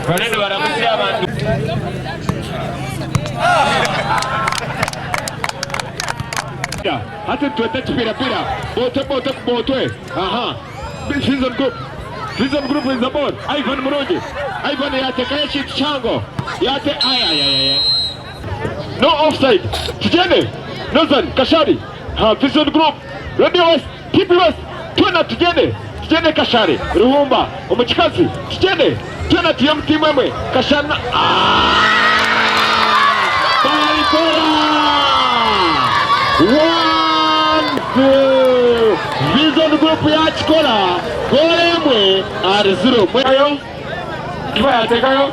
Bariyo nibaramutsya abantu. Hati nitweta ekipirapira. Bootwe bootwe bootwe. Aha. Season group. Season group is the ball. Ivan Murungi. Ivan yaatekayo ekintu kihango. Yaate ay ay ay ay. No offside. Tugyende. Northern Kashari. Ha Vision Group. Radio West. TP West. Twena tugyende. Tugyende Kashari. Ruhumba. Omu kikazi. Tugyende. Twena turi omu tiimu emwe. Kashari na Baabikora! One two. Vision Group yaakikora. Goolo emwe ahari ziro. Kiba yatekayo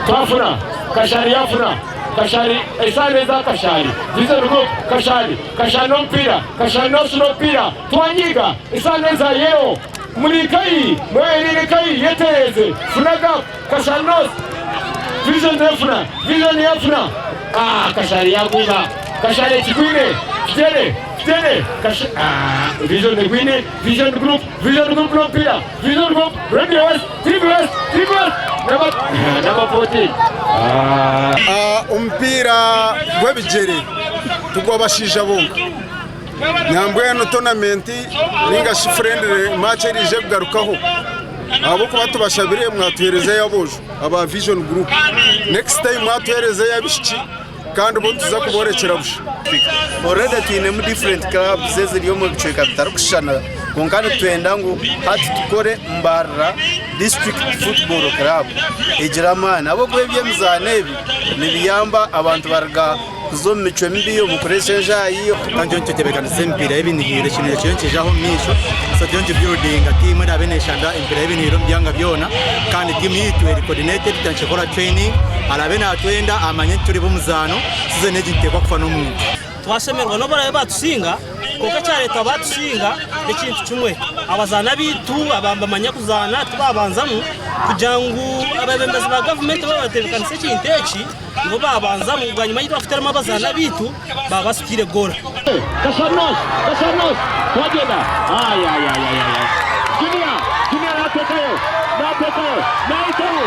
twafuna Kashari yafuna Kashari esaara eza Kashari Vision Group Kashari Kashari n'omupiira Kashari n'ofuna omupiira twanyiiga esaara eza Yeo muri nkayi mweherire nkayi yetereeze funa gap Kashari North Vision efuna Vision yafuna ah Kashari yagwiha Kashari ekigwire kitere kitere Kashari ah Vision egwine Vision Group Vision Group n'omupiira Vision Group, Radio West, TV West, TV West, number, number 14. Ah. Omupiira gw'ebigyere tigw'abashaija bonka. Nambwenu tonamenti ninga shi friendly match eriija kugarukaho ahabw'okuba tubashabire mwatuheerezayo aboojo aba Vision Group. Next time mwatuheerezeyo abaishiki. Kandi bo nituza kuborekyera busha. Already twinemu different clubs eziri omu bicweka bitarikushushana kwonka nitwenda ngu hati tukore Mbarara District Football Club egire amaani ahabw'okuba eby'emizaano ebi nibiyamba abantu baruga kuza omu micwe mibi, omu kureesa enjaayi. Kandi nitutebeekanisa emipiira y'ebinihiiro ekintu kiriyo nikiija aho omu maisho so turiyo nitubuildinga tiimu eraabe neeshamba emipiira y'ebinihiiro omu byanga byona kandi tiimu yaitu eri coordinated tutandikire kukora training araabe naatwenda amanye ngu turi b'omuzaano season egi nituteekwa kufa n'omuntu. Twashemererwa n'obu baraabe baatusinga, kwonka ekyareeta baatusinga n'ekintu kimwe, abazaani abaitu abamanya kuzaana tibaabanzamu kugira ngu abeebembezi ba gavumenti baaba nibatebeekanisa ekintu eki nibo baabanzamu bwanyima itwe twakuteeramu abazaani abaitu baaba basitwire goora. Kashanos, Kashanos, twagyenda. Ayayayayaya. Junior, Junior natekayo, natekayo, nahitaho.